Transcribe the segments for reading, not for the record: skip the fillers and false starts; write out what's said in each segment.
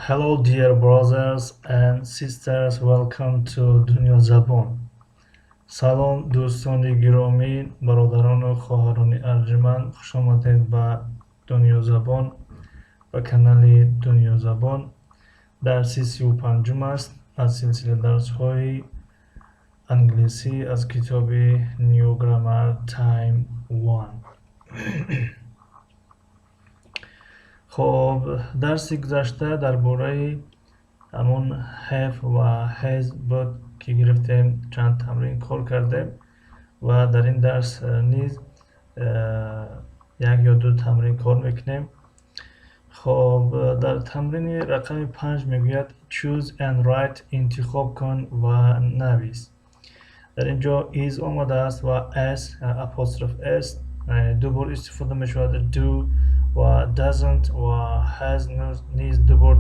Hello dear brothers and sisters, welcome to Dunyo Zabon. Салом дӯстони гиромӣ, бародарону хоҳарони арҷманд, хуш омадед ба Дунё Забон, ба канали Дунё Забон. Дарси 35-ум аст аз силсила дарсҳои англисӣ аз китоби New Grammar Time 1. Хоб, дарси гузашта дар бораи ҳамон have ва has буд, ки гирифтем, чанд тамрин кор кардем ва дар ин дарс низ як ё ду тамрин кор мекунем. Хоб, дар тамрини рақами 5 мегӯяд choose and write, интихоб кун ва навис. Дар ин ҷо is омадааст ва s, apostrophe s ду бор истифода мешавад, do ва doesn't ва has низ ду бор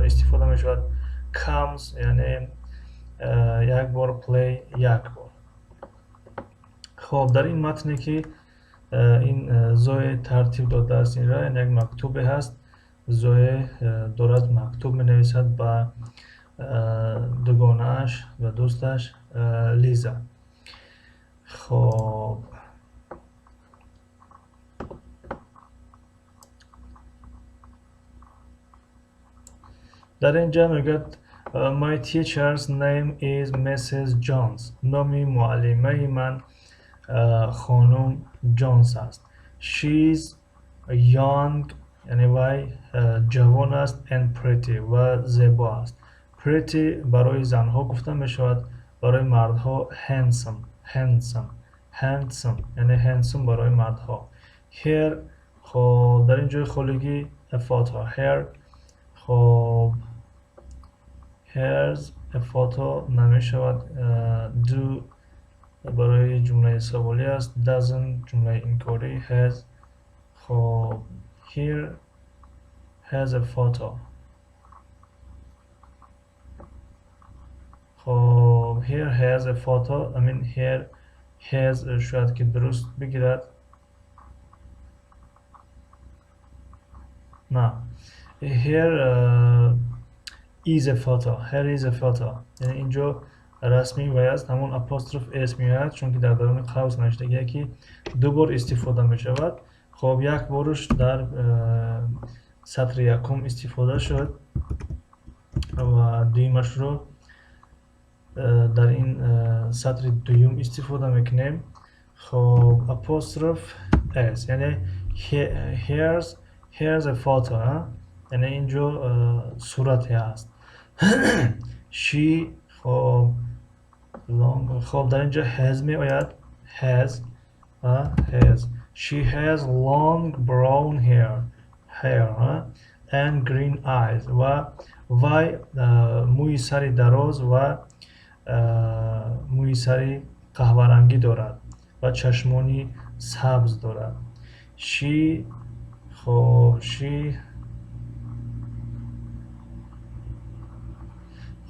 истифода мешавад, comes яъне як бор, play як бор. Хоб, дар ин матне ки ин Зое тартиб додааст, инра як мактубе ҳаст. Зое дорад мактуб менависад ба дугонааш ва дӯсташ Лиза. Хоб, дар ин ҷо мегӯяд My teacher's name is Mrs. Jones. Номи муаллимаи ман хонум Ҷонс аст. She's young, яъне вай ҷавон аст, and pretty ва зебо аст. Pretty барои занҳо гуфта мешавад, барои мардҳо handsome, handsome, handsome, яъне handsome барои мардҳо. Here, хоб, дар ин ҷои холигӣ a photo. Here, хоб, here's a photo намешавад. Do барои ҷумлаи саволӣ аст, doesn't ҷумлаи инкорӣ, has, хоб, here has a photo. Хоб, here has a photo, I mean here has шояд ки дуруст бигирад. На, here is a photo, here is a photo, яъне инҷо расми вай аст, ҳамон apostrophe s меояд, чунки дар даруни қавс навиштагие ки ду бор истифода мешавад. Хоб, як борш дар сатри якум истифода шуд ва дуюмашро дар ин сатри дуюм истифода мекунем. Хоб, apostrophe s, яъне here's a photo, яъне инҷо сурате аст. She, хоб, long, хоб, дар инҷо has меояд, has, has. She has long brown hair and green eyes, ва вай мӯи сари дароз ва мӯи сари қаҳварангӣ дорад ва чашмони сабз дорад. She, хоб, she,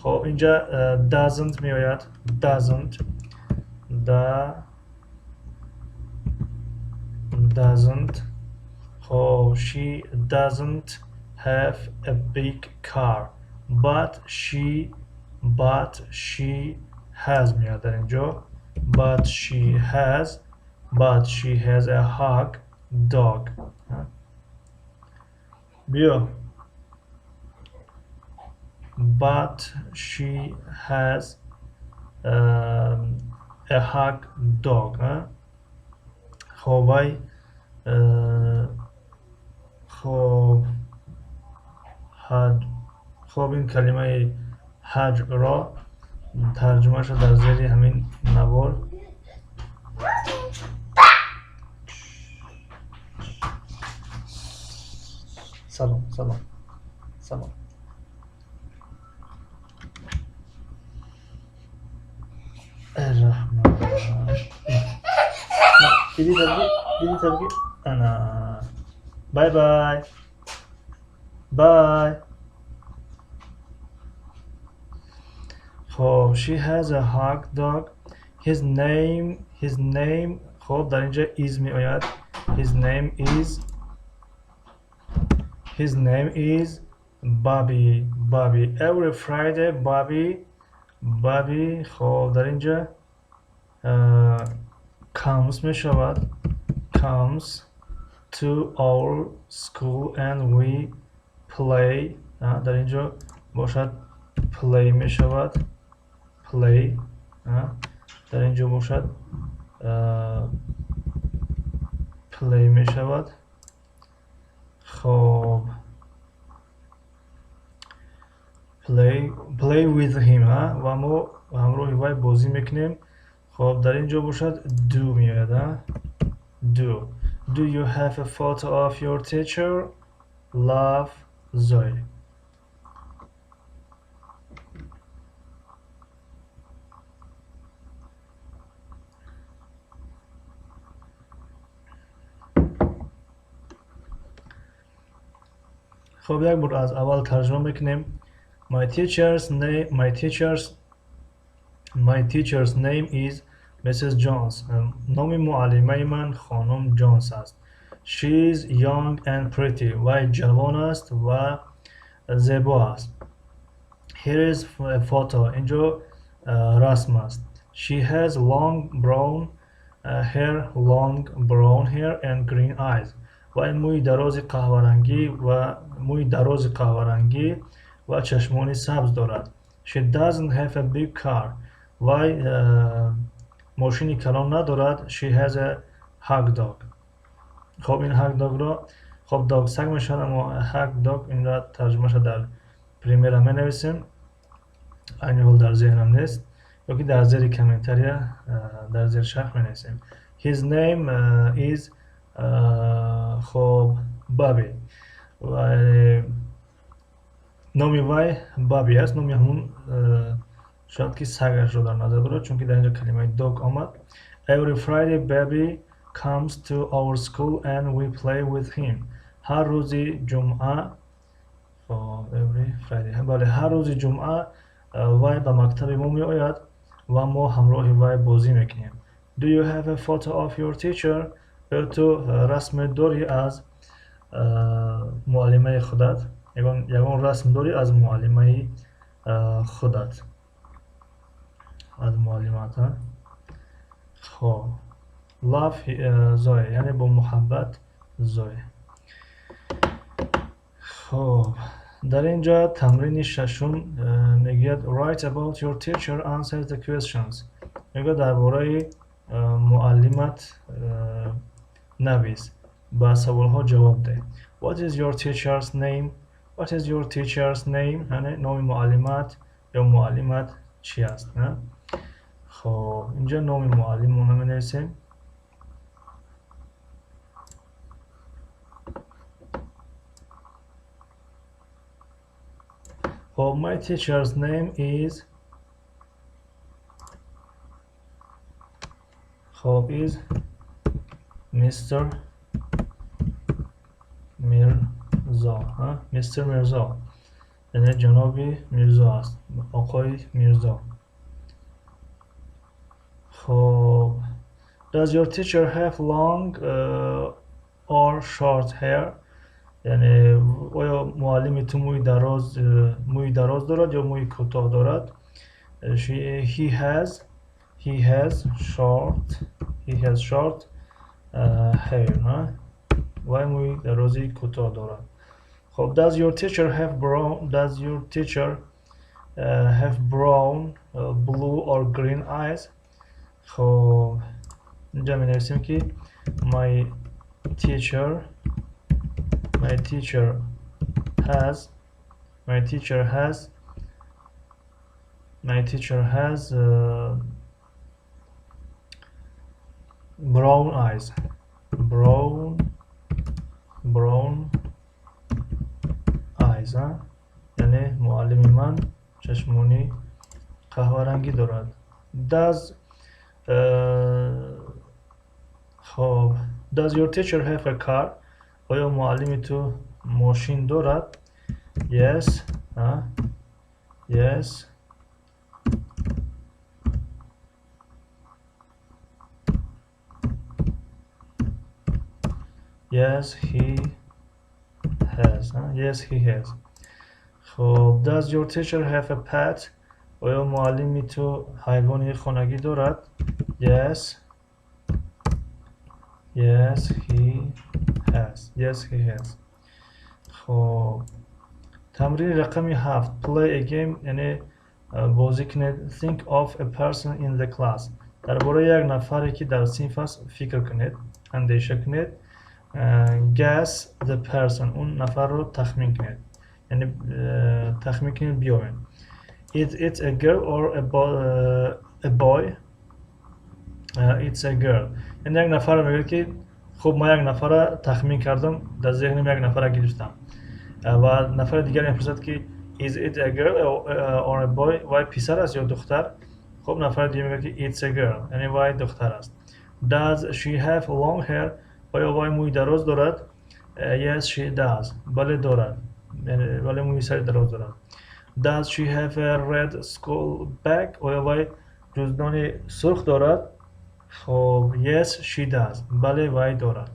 хоб, инҷа doesn't меояд, doesn't, doesn't. Хоб, she doesn't have a big car, but she has меояд дар инҷо, but she has a hug dog. Биё, but she has a hug dog. Хоб, вай, хоб, хоб, ин калимаи ҳаҷро тарҷумаашро дар зери ҳамин навор. Салом, салом, салом. Раҳмат. Диди табги, диди табги. Ана, bye bye bye. Хоб, she has a hug dog. His name, хоб, дар инҷа is меояд. His name is Bobby, Bobby. Every Friday Bobby, Bobby. خب در اینجا comes میشود، comes to our school and we play. در اینجا باشد play میشود، play. در اینجا باشد play میشود. خب play with him و ما همراه وی بازی میکنیم. خب در اینجا باشد do میآید. Do. Do you have a photo of your teacher? Love, Zoe. خب یک بار از اول ترجمه میکنیم. My teacher's name, my teacher's name is Mrs. Jones. نام معلمه من خانم جونز است. She is young and pretty. وی جوان است و زیبا است. Here is a photo. اینجا رسم است. She has long brown hair, long brown hair and green eyes. و موی دراز قهوه‌رنگی و موی دراز قهوه‌رنگی و چشمان سبز دارد. She doesn't have a big car. وی ماشینی کلان ندارد. She has a hug dog. خب این hug dog را، خب dog سگ میشد، اما hug dog این را ترجمه در پریمیر می نویسیم. این حال در ذهنم نیست، یا که در زیر комментария، در زیر شرح می نویسیم. His name is خب Bobby. و номи вай Баби аст. Номи ҳамун шояд ки сагашро дар назар дорад, чунки дар инҷо калимаи dog омад. Every Friday Bobby comes to our school and we play with him. ҳар рӯзи ҷумъа، خب every Friday، бале، ҳар рӯзи ҷумъа вай ба мактаби мо меояд ва мо ҳамроҳи вай бозӣ мекунем. Do you have a photo of your teacher? Оё ту расме дорӣ аз муаллимаи худат? Ягон расм дорӣ аз муаллимаи худат, аз муаллимат? Хоб, love, Зоя, яъне бо муҳаббат, Зоя. Хоб, дар ин ҷо тамрини шашум мегӯяд: write about your teacher, answer the questions. Мегӯяд, дар бораи муаллимат навис, ба саволҳо ҷавоб деҳ. What is your teacher's name? What is your teacher's name? Яъне номи муаллимат ё муаллимат чӣ аст? Хоб, инҷо номи муаллимона менависем. خب my teacher's name is، خب is Mr. Mirza. Mr. Mirza، یعنی جناب میرزا است، آقای میرزا. خب does your teacher have long or short hair? یعنی آیا معلم تو موی دراز دارد یا موی کوتاه دارد؟ He has short hair. وی موی درازی کوتاه دارد. خب does your teacher have brown does your teacher have brown, blue or green eyes? خب اینجا می نویسیم که my teacher has brown eyes, brown eyes. یعنی معلم من چشمانی قهوه‌رنگی دارد. Does خب does your teacher have a car? آیا معلم تو ماشین دارد؟ Yes, yes, he has. Yes, he has. Хуб, does your teacher have a pet? Оё муаллими ту ҳайвони хонагӣ дорад? Yes. Yes, he has. Yes, he has. Хуб, тамрини рақами 7. Play a game, яъне бозӣ кунед. Think of a person in the class. Дар бораи як нафаре, ки дар синф аст, фикр кунед, андеша кунед. Guess the person. Он нафарро тахмин кунед, яъне тахмин кунед, биёвед. Is it a girl or a boy? It's a girl. Яъне як нафарро мегӯяд, ки хуб, ман як нафарро тахмин кардам, дар зеҳнам як нафарро гирифтам, ва нафари дигар мепурсад, ки is it a girl or a boy? Вай писар аст ё духтар? Хуб, нафари дигар мегӯяд, ки it's a girl, яъне вай духтар аст. Does she have long hair? Оё вай мӯи дароз дорад? Yes, she does. Бале, дорад, яъне бале, мӯи сари дароз дорад. Does she have a red school bag? Оё вай ҷуздони сурх дорад? Хуб, yes, she does. Бале, вай дорад.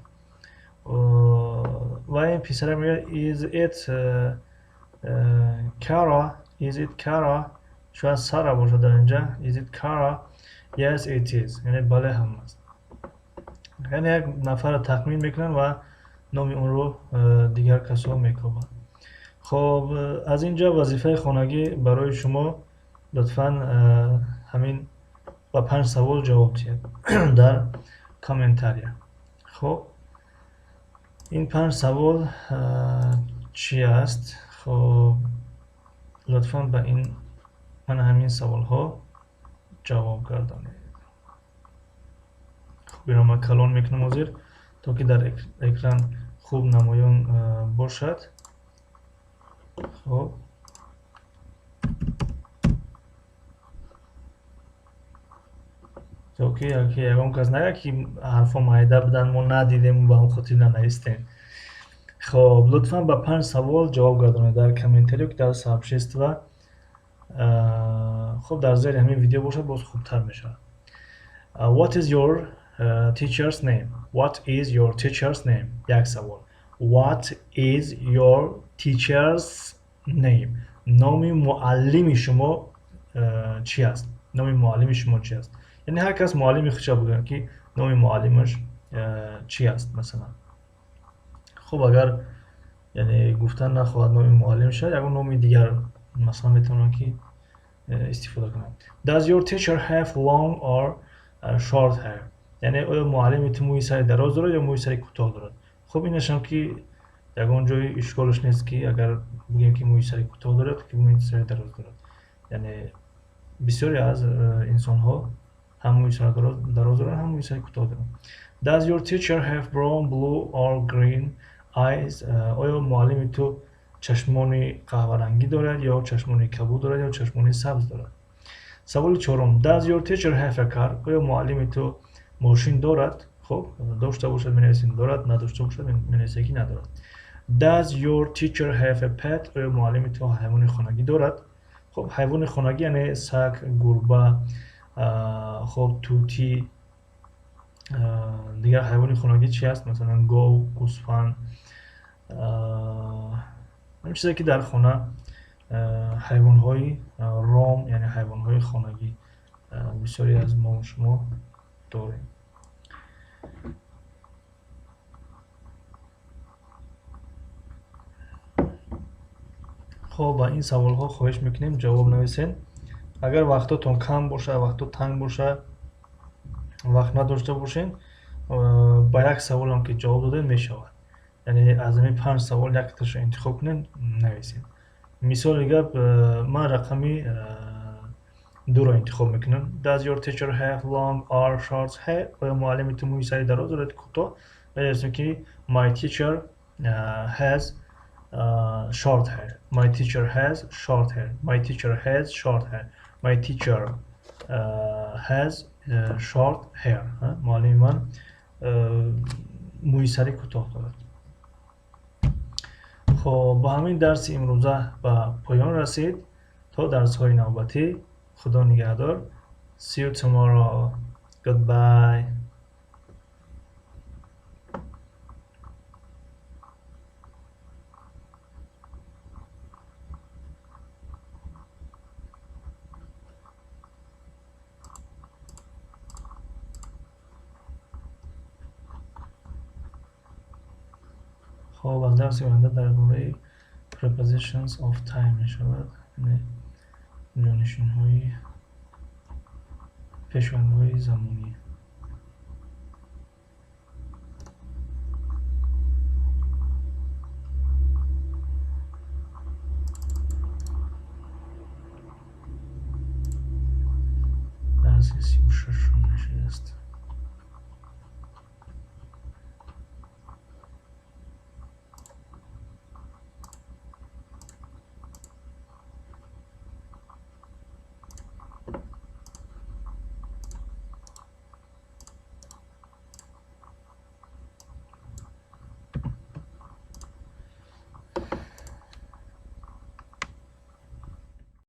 Ва ин писара мегӯяд: is it Kara? Is it Kara? Шояд Сара бошад дар инҷа. Is it Kara? Yes, it is. Яъне бале, ҳам аст. Яъне як нафарро тахмин мекунанд ва номи онро дигар касо мекобанд. Хуб, аз ин ҷо вазифаи хонагӣ барои шумо: лутфан ҳамин ба панҷ савол ҷавоб диҳед дар комментария. Хуб, ин панҷ савол чӣ аст? Хуб, лутфан ба ин мана ҳамин саволҳо ҷавоб гардонед. Хуб, инро ман калон мекунам ҳозир, то ки дар экран хуб намоён бошад. Хуб, то ки ягон кас нагӯяд, ки ҳарфҳо майда буданд, мо надидем, ба он хотир нанавистем. Хуб, лутфан ба панҷ савол ҷавоб гардонед дар комментариё, ки дар сообщество. Хуб, дар зери ҳамин видео бошад, боз хубтар мешавад. What is your teacher's name? What is your teacher's name? Як савол. What is your teacher's name? Номи муаллими шумо чӣ аст? Номи муаллими шумо чӣ аст? Яъне ҳар кас муаллими худша бигӯяд, ки номи муаллимаш чӣ аст, масалан. Хуб, агар яъне гуфтан нахоҳад номи муаллимша, ягон номи дигар, масалан, метавонад, ки истифода кунад. Does your teacher have long or short hair? Яъне оё муаллими ту мӯи сари дароз дорад ё мӯи сари кӯтоҳ дорад? Хуб, инашам ки ягон ҷои ишколаш нест, ки агар бигӯем, ки мӯи сари кӯтоҳ дорад, ки мӯи сари дароз дорад. Яъне бисёре аз инсонҳо ҳам мӯи сари дароз доранд, ҳам мӯи сари кӯтоҳ доранд. Does your teacher have brown, blue or green eyes? Оё муаллими ту чашмони қаҳварангӣ дорад ё чашмони кабуд дорад ё чашмони сабз дорад? Саволи чорум. Does your teacher have a car? Оё муаллими ту мошин дорад? Хуб, дошта бошад, менависем дорад, надошта бошад, менависем, ки надорад. Does your teacher have a pet? Оё муаллими ту ҳайвони хонагӣ дорад? Хуб, ҳайвони хонагӣ, яъне саг, гурба, хуб, тӯтӣ, дигар ҳайвони хонагӣ чӣ аст? Масалан, гов, гӯсфанд, ҳамин чизе, ки дар хона, ҳайвонҳои ром, яъне ҳайвонҳои хонагӣ бисёре аз мо шумо дорем. Хуб, ба ин саволҳо хоҳиш мекунем, ҷавоб нависед. Агар вақтотон кам бошад, вақто танг бошад, вақт надошта бошед, ба як саволам ки ҷавоб додед, мешавад. Яъне аз ҳамин панҷ савол якташа интихоб кунед, нависед. Мисоли гап, ман рақами дуро интихоб мекунам. Does your teacher have long or short hair? Оё муаллими ту мӯи сари дароз дорад, кӯтоҳ? Менависем, ки my teacher has short hair. My teacher has short hair. My teacher has short hair. My teacher has short hair. Муаллими ман мӯи сари кӯтоҳ дорад. Хуб, бо ҳамин дарси имрӯза ба поён расид. То дарсҳои навбатӣ, Худо нигаҳдор. See you tomorrow. Goodbye. Хоб, аз дарси оянда дар бораи prepositions of time мешавад, яъне ҷонишинҳои пешвандҳои замонӣ.